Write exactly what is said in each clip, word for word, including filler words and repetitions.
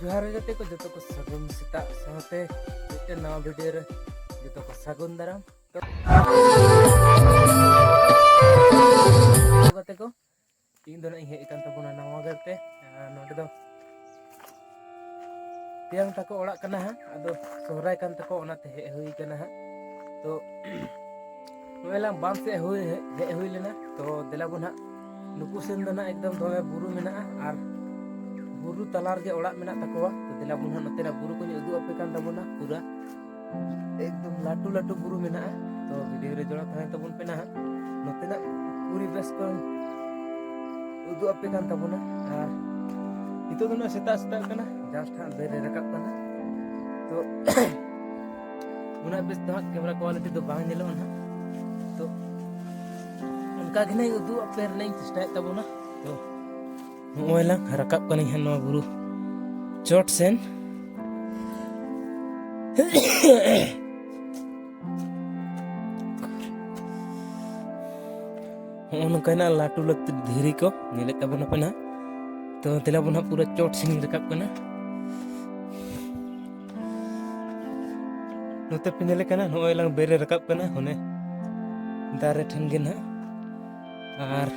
ᱡᱚᱦᱟᱨ ᱜᱮ ᱜᱟᱛᱮ ᱠᱚ, ᱡᱚᱛᱚ ᱠᱚ ᱥᱟᱹᱜᱩᱱ ᱥᱮᱛᱟᱜ ᱥᱟᱶᱛᱮ ᱢᱤᱫᱴᱮᱱ ᱱᱟᱣᱟ ᱵᱷᱤᱰᱤᱭᱳ ᱨᱮ ᱡᱚᱛᱚ ᱠᱚ ᱥᱟᱹᱜᱩᱱ ᱫᱟᱨᱟᱢ᱾ ᱛᱚ ᱜᱟᱛᱮ ᱠᱚ, ᱤᱧ ᱫᱚ ᱱᱟᱜ ᱤᱧ ᱦᱮᱡ ᱟᱠᱟᱱ ᱛᱟᱵᱚᱱᱟ ᱱᱟᱣᱟ ᱜᱟᱨ ᱛᱮ᱾ ᱟᱨ ᱱᱚᱰᱮ ᱫᱚ ᱛᱮᱭᱟᱝ ᱛᱟᱠᱚ ᱚᱲᱟᱜ ᱠᱟᱱᱟ ᱦᱟᱸᱜ, ᱟᱫᱚ ᱥᱚᱦᱨᱟᱭ ᱠᱟᱱ ᱛᱟᱠᱚ, ᱚᱱᱟᱛᱮ ᱦᱮᱡ ᱦᱩᱭ ᱠᱟᱱᱟ ᱦᱟᱸᱜ᱾ ᱛᱚ ᱱᱚᱜᱼᱚᱭ ᱞᱟᱝ ᱵᱟᱸᱫ ᱥᱮᱫ ᱦᱩᱭ, ᱦᱮᱡ ᱦᱩᱭ ᱞᱮᱱᱟ᱾ ᱛᱚ ᱫᱮᱞᱟ ᱵᱚᱱ ᱦᱟᱸᱜ, ᱱᱩᱠᱩ ᱥᱮᱱ ᱫᱚ ᱱᱟᱜ ᱮᱠᱫᱚᱢ ᱫᱚᱢᱮ ᱵᱩᱨᱩ ᱢᱮᱱᱟᱜᱼᱟ ᱟᱨ ᱵᱩᱨᱩ ᱛᱟᱞᱟ ᱨᱮᱜᱮ ᱚᱲᱟᱜ ᱢᱮᱱᱟᱜ ᱛᱟᱠᱚᱣᱟ᱾ ᱛᱚ ᱫᱮᱞᱟ ᱵᱚᱱ ᱦᱟᱸᱜ ᱱᱚᱛᱮᱱᱟᱜ ᱵᱩᱨᱩ ᱠᱚᱧ ᱩᱫᱩᱜ ᱟᱯᱮ ᱠᱟᱱ ᱛᱟᱵᱚᱱᱟ ᱯᱩᱨᱟ᱾ ᱮᱠᱫᱚᱢ ᱞᱟᱹᱴᱩ ᱞᱟᱹᱴᱩ ᱵᱩᱨᱩ ᱢᱮᱱᱟᱜᱼᱟ᱾ ᱛᱚ ᱵᱷᱤᱰᱤᱭᱳ ᱨᱮ ᱡᱚᱲᱟᱣ ᱛᱟᱦᱮᱱ ᱛᱟᱵᱚᱱ ᱯᱮ ᱱᱟᱦᱟᱜ᱾ ᱱᱚᱛᱮᱱᱟᱜ ᱯᱚᱨᱤᱵᱮᱥ ᱠᱚ ᱩᱫᱩᱜ ᱟᱯᱮ ᱠᱟᱱ ᱛᱟᱵᱚᱱᱟ᱾ ᱟᱨ ᱱᱤᱛᱚᱜ ᱫᱚ ᱱᱟᱜ ᱥᱮᱛᱟᱜ ᱥᱮᱛᱟᱜ ᱠᱟᱱᱟ, ᱡᱟᱥᱴ ᱦᱟᱸᱜ ᱵᱮᱨ ᱮ ᱨᱟᱠᱟᱵ ᱠᱟᱱᱟ᱾ ᱛᱚ ᱩᱱᱟᱹᱜ ᱵᱮᱥ ᱫᱚ ᱦᱟᱸᱜ ᱠᱮᱢᱮᱨᱟ ᱠᱳᱣᱟᱞᱤᱴᱤ ᱫᱚ ᱵᱟᱝ ᱧᱮᱞᱚᱜᱼᱟ ᱱᱟᱦᱟᱜ᱾ ᱛᱚ ᱚᱱᱠᱟ ᱜᱮ ᱱᱟᱜ ᱩᱫᱩᱜ ᱟᱯᱮ ᱨᱮᱱᱟᱜ ᱤᱧ ᱪᱮᱥᱴᱟᱭᱮᱫ ᱛᱟᱵᱚᱱᱟ᱾ ᱛᱚ ᱱᱚᱜᱼᱚᱭ ᱞᱟᱝ ᱨᱟᱠᱟᱵ ᱠᱟᱹᱱᱟᱹᱧ ᱦᱟᱸᱜ ᱱᱚᱣᱟ ᱵᱩᱨᱩ ᱪᱚᱴ ᱥᱮᱱ᱾ ᱦᱚᱸᱜᱼᱚ ᱱᱚᱝᱠᱟᱱᱟᱜ ᱞᱟᱹᱴᱩ ᱞᱟᱹᱴᱩ ᱫᱷᱤᱨᱤ ᱠᱚ ᱧᱮᱞᱮᱫ ᱛᱟᱵᱚᱱᱟᱯᱮ ᱱᱟᱦᱟᱜ᱾ ᱛᱚ ᱫᱮᱞᱟ ᱵᱚᱱ ᱦᱟᱸᱜ ᱯᱩᱨᱟᱹ ᱪᱚᱴ ᱥᱮᱱ ᱤᱧ ᱨᱟᱠᱟᱵ ᱠᱟᱱᱟ᱾ ᱱᱚᱛᱮ ᱯᱮ ᱧᱮᱞᱮ ᱠᱟᱱᱟ, ᱱᱚᱜᱼᱚᱭ ᱞᱟᱝ ᱵᱮᱨ ᱮ ᱨᱟᱠᱟᱵ ᱠᱟᱱᱟ ᱚᱱᱮ ᱫᱟᱨᱮ ᱴᱷᱮᱱ ᱜᱮ ᱱᱟᱦᱟᱜ᱾ ᱟᱨ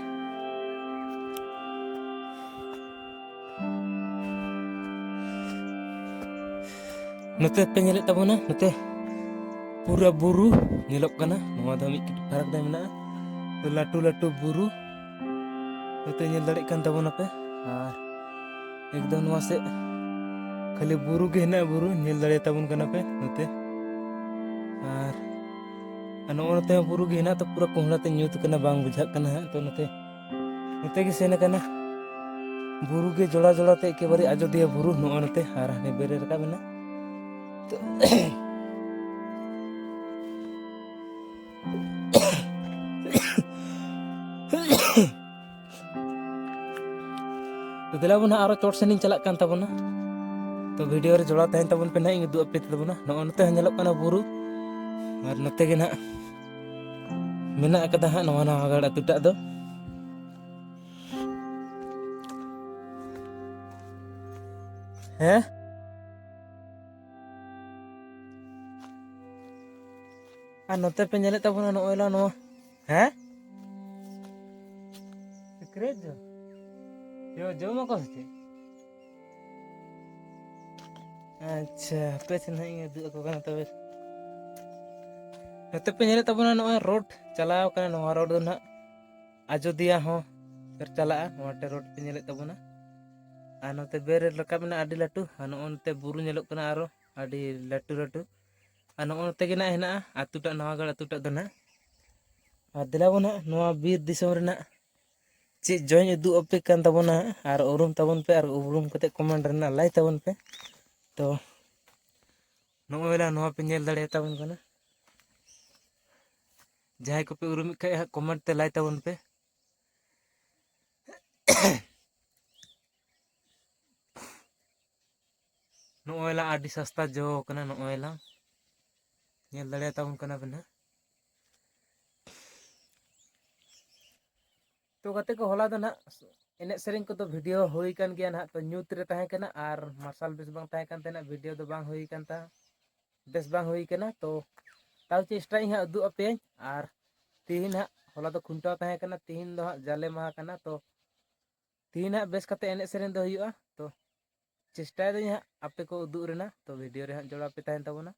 ᱱᱚᱛᱮ ᱯᱮ ᱧᱮᱞᱮᱫ ᱛᱟᱵᱚᱱᱟ, ᱱᱚᱛᱮ ᱯᱩᱨᱟᱹ ᱵᱩᱨᱩ ᱧᱮᱞᱚᱜ ᱠᱟᱱᱟ᱾ ᱱᱚᱣᱟ ᱫᱚ ᱢᱤᱫ ᱠᱟᱹᱴᱤᱡ ᱯᱷᱟᱨᱟᱠ ᱨᱮ ᱢᱮᱱᱟᱜᱼᱟ᱾ ᱛᱚ ᱞᱟᱹᱴᱩ ᱞᱟᱹᱴᱩ ᱵᱩᱨᱩ ᱱᱚᱛᱮ ᱧᱮᱞ ᱫᱟᱲᱮᱭᱟᱜ ᱠᱟᱱ ᱛᱟᱵᱚᱱᱟᱯᱮ᱾ ᱟᱨ ᱮᱠᱫᱚᱢ ᱱᱚᱣᱟ ᱥᱮᱫ ᱠᱷᱟᱹᱞᱤ ᱵᱩᱨᱩ ᱜᱮ ᱦᱮᱱᱟᱜᱼᱟ, ᱵᱩᱨᱩ ᱧᱮᱞ ᱫᱟᱲᱮᱭᱟᱛᱟᱵᱚᱱ ᱠᱟᱱᱟ ᱯᱮ ᱱᱚᱛᱮ᱾ ᱟᱨ, ᱟᱨ ᱱᱚᱜᱼᱚ ᱱᱚᱛᱮ ᱦᱚᱸ ᱵᱩᱨᱩ ᱜᱮ ᱦᱮᱱᱟᱜ, ᱛᱚ ᱯᱩᱨᱟᱹ ᱠᱚᱦᱚᱸᱰᱟ ᱛᱮ ᱧᱩᱛ ᱠᱟᱱᱟ, ᱵᱟᱝ ᱵᱩᱡᱷᱟᱹᱜ ᱠᱟᱱᱟ ᱦᱟᱸᱜ᱾ ᱛᱚ ᱱᱚᱛᱮ, ᱱᱚᱛᱮ ᱜᱮ ᱥᱮᱱ ᱟᱠᱟᱱᱟ ᱵᱩᱨᱩ ᱜᱮ, ᱡᱚᱲᱟ ᱡᱚᱲᱟ ᱛᱮ ᱮᱠᱮᱵᱟᱨᱮ ᱟᱡᱚᱫᱤᱭᱟᱹ ᱵᱩᱨᱩ ᱱᱚᱜᱼᱚ ᱱᱚᱛᱮ, ᱟᱨ ᱦᱟᱱᱮ ᱵᱮᱨ ᱮ ᱨᱟᱠᱟᱵ ᱮᱱᱟ᱾ ᱛᱚ ᱛᱚ ᱫᱮᱞᱟ ᱵᱚᱱ ᱦᱟᱸᱜ ᱟᱨᱚ ᱪᱚᱴ ᱥᱮᱱᱤᱧ ᱪᱟᱞᱟᱜ ᱠᱟᱱ ᱛᱟᱵᱚᱱᱟ᱾ ᱛᱚ ᱵᱷᱤᱰᱤᱭᱳ ᱨᱮ ᱡᱚᱲᱟᱣ ᱛᱟᱦᱮᱱ ᱛᱟᱵᱚᱱ ᱯᱮ ᱱᱟᱦᱟᱜ, ᱤᱧ ᱩᱫᱩᱜ ᱟᱯᱮ ᱛᱟᱵᱚᱱᱟ᱾ ᱱᱚᱜᱼᱚ ᱱᱚᱛᱮ ᱦᱚᱸ ᱧᱮᱞᱚᱜ ᱠᱟᱱᱟ ᱵᱩᱨᱩ, ᱟᱨ ᱱᱚᱛᱮ ᱜᱮ ᱱᱟᱦᱟᱜ ᱢᱮᱱᱟᱜ ᱟᱠᱟᱫᱟ ᱦᱟᱸᱜ ᱱᱚᱣᱟ ᱱᱟᱣᱟᱜᱟᱲ ᱟᱹᱛᱩ ᱴᱟᱜ ᱫᱚ᱾ ᱦᱮᱸ? ᱟᱨ ᱱᱚᱛᱮ ᱯᱮ ᱧᱮᱞᱮᱫ ᱛᱟᱵᱚᱱᱟ ᱱᱚᱜᱼᱚᱭ ᱞᱟ ᱱᱚᱣᱟ, ᱦᱮᱸ? ᱥᱤᱠᱨᱮᱴ ᱡᱚ? ᱡᱚ, ᱡᱚᱢ ᱟᱠᱚ ᱥᱮ ᱪᱮᱫ? ᱟᱪᱪᱷᱟ, ᱦᱟᱯᱮ ᱥᱮ ᱱᱟᱦᱟᱜ ᱤᱧ ᱩᱫᱩᱜ ᱟᱠᱚ ᱠᱟᱱᱟ ᱛᱚᱵᱮ᱾ ᱱᱚᱛᱮ ᱯᱮ ᱧᱮᱞᱮᱫ ᱛᱟᱵᱚᱱᱟ ᱱᱚᱜᱼᱚᱭ ᱨᱳᱰ ᱪᱟᱞᱟᱣ ᱠᱟᱱᱟ, ᱱᱚᱣᱟ ᱨᱳᱰ ᱫᱚ ᱱᱟᱦᱟᱜ ᱟᱡᱚᱫᱤᱭᱟ ᱦᱚᱸ ᱯᱮ ᱪᱟᱞᱟᱜᱼᱟ, ᱱᱚᱣᱟ ᱴᱮ ᱨᱳᱰ ᱯᱮ ᱧᱮᱞᱮᱫ ᱛᱟᱵᱚᱱᱟ᱾ ᱟᱨ ᱱᱚᱛᱮ ᱵᱮᱨ ᱨᱮ ᱨᱟᱠᱟᱵ ᱢᱮᱱᱟᱜᱼᱟ ᱟᱹᱰᱤ ᱞᱟᱹᱴᱩ, ᱟᱨ ᱱᱚᱜᱼᱚ ᱱᱚᱛᱮ ᱵᱩᱨᱩ ᱧᱮᱞᱚᱜ ᱠᱟᱱᱟ ᱟᱨᱚ ᱟᱹᱰᱤ ᱞᱟᱹᱴᱩ ᱞᱟᱹᱴᱩ᱾ ᱟᱨ ᱱᱚᱜᱼᱚ ᱱᱚᱛᱮ ᱜᱮ ᱱᱟᱜ ᱦᱮᱱᱟᱜᱼᱟ ᱟᱹᱛᱩᱴᱟᱜ, ᱱᱟᱣᱟᱜᱚᱲ ᱟᱹᱛᱩᱴᱟᱜ ᱫᱚ ᱱᱟᱜ᱾ ᱟᱨ ᱫᱮᱞᱟ ᱵᱚᱱ ᱱᱟᱜ ᱱᱚᱣᱟ ᱵᱤᱨ ᱫᱤᱥᱚᱢ ᱨᱮᱱᱟᱜ ᱪᱮᱫ ᱡᱚᱧ ᱩᱫᱩᱜ ᱟᱯᱮ ᱠᱟᱱ ᱛᱟᱵᱚᱱᱟ, ᱟᱨ ᱩᱨᱩᱢ ᱛᱟᱵᱚᱱ ᱯᱮ, ᱟᱨ ᱩᱨᱩᱢ ᱠᱟᱛᱮ ᱠᱚᱢᱮᱱᱴ ᱨᱮᱱᱟᱜ ᱞᱟᱹᱭ ᱛᱟᱵᱚᱱ ᱯᱮ᱾ ᱛᱚ ᱱᱚᱜᱼᱚᱭ ᱞᱟ ᱱᱚᱣᱟ ᱯᱮ ᱧᱮᱞ ᱫᱟᱲᱮᱭᱟᱛᱟᱵᱚᱱ ᱠᱟᱱᱟ, ᱡᱟᱦᱟᱸᱭ ᱠᱚᱯᱮ ᱩᱨᱩᱢᱮᱫ ᱠᱷᱟᱡ ᱦᱟᱸᱜ ᱠᱚᱢᱮᱱᱴ ᱛᱮ ᱞᱟᱹᱭ ᱛᱟᱵᱚᱱ ᱯᱮ᱾ ᱱᱚᱜᱼᱚᱭ ᱞᱟ ᱟᱹᱰᱤ ᱥᱟᱥᱛᱟ ᱡᱚ ᱠᱟᱱᱟ, ᱱᱚᱜᱼᱚᱭ ᱞᱟ ᱧᱮᱞ ᱫᱟᱲᱮᱭᱟᱛᱟᱵᱚᱱ ᱠᱟᱱᱟ ᱵᱮᱱ ᱦᱟᱸᱜ᱾ ᱛᱚ ᱜᱟᱛᱮ ᱠᱚ, ᱦᱚᱞᱟ ᱫᱚ ᱱᱟᱦᱟᱜ ᱮᱱᱮᱡ ᱥᱮᱨᱮᱧ ᱠᱚᱫᱚ ᱵᱷᱤᱰᱤᱭᱳ ᱦᱩᱭ ᱠᱟᱱ ᱜᱮᱭᱟ ᱱᱟᱦᱟᱜ, ᱛᱚ ᱧᱩᱛ ᱨᱮ ᱛᱟᱦᱮᱸ ᱠᱟᱱᱟ ᱟᱨ ᱢᱟᱨᱥᱟᱞ ᱵᱮᱥ ᱵᱟᱝ ᱛᱟᱦᱮᱸ ᱠᱟᱱ ᱛᱟᱦᱮᱱᱟ, ᱵᱷᱤᱰᱤᱭᱳ ᱫᱚ ᱵᱟᱝ ᱦᱩᱭ ᱠᱟᱱ ᱛᱟᱦᱮᱸ, ᱵᱮᱥ ᱵᱟᱝ ᱦᱩᱭ ᱠᱟᱱᱟ᱾ ᱛᱚ ᱛᱟᱣ ᱪᱮᱥᱴᱟᱭᱟᱹᱧ ᱦᱟᱸᱜ ᱩᱫᱩᱜ ᱟᱯᱮᱭᱟᱹᱧ᱾ ᱟᱨ ᱛᱤᱦᱤᱧ ᱦᱟᱸᱜ, ᱦᱚᱞᱟ ᱫᱚ ᱠᱷᱩᱱᱴᱟᱹᱣ ᱛᱟᱦᱮᱸ ᱠᱟᱱᱟ, ᱛᱤᱦᱤᱧ ᱫᱚ ᱦᱟᱸᱜ ᱡᱟᱞᱮ ᱢᱟᱦᱟ ᱠᱟᱱᱟ, ᱛᱚ ᱛᱤᱦᱤᱧ ᱦᱟᱸᱜ ᱵᱮᱥ ᱠᱟᱛᱮ ᱮᱱᱮᱡ ᱥᱮᱨᱮᱧ ᱫᱚ ᱦᱩᱭᱩᱜᱼᱟ᱾ ᱛᱚ ᱪᱮᱥᱴᱟᱭ ᱫᱟᱹᱧ ᱦᱟᱸᱜ ᱟᱯᱮ ᱠᱚ ᱩᱫᱩᱜ ᱨᱮᱱᱟᱜ, ᱛᱚ ᱵᱷᱤᱰᱤᱭᱳ ᱨᱮ ᱦᱟᱸᱜ ᱡᱚᱲᱟᱣ ᱯᱮ ᱛᱟᱦᱮᱱ ᱛᱟᱵᱚᱱᱟ᱾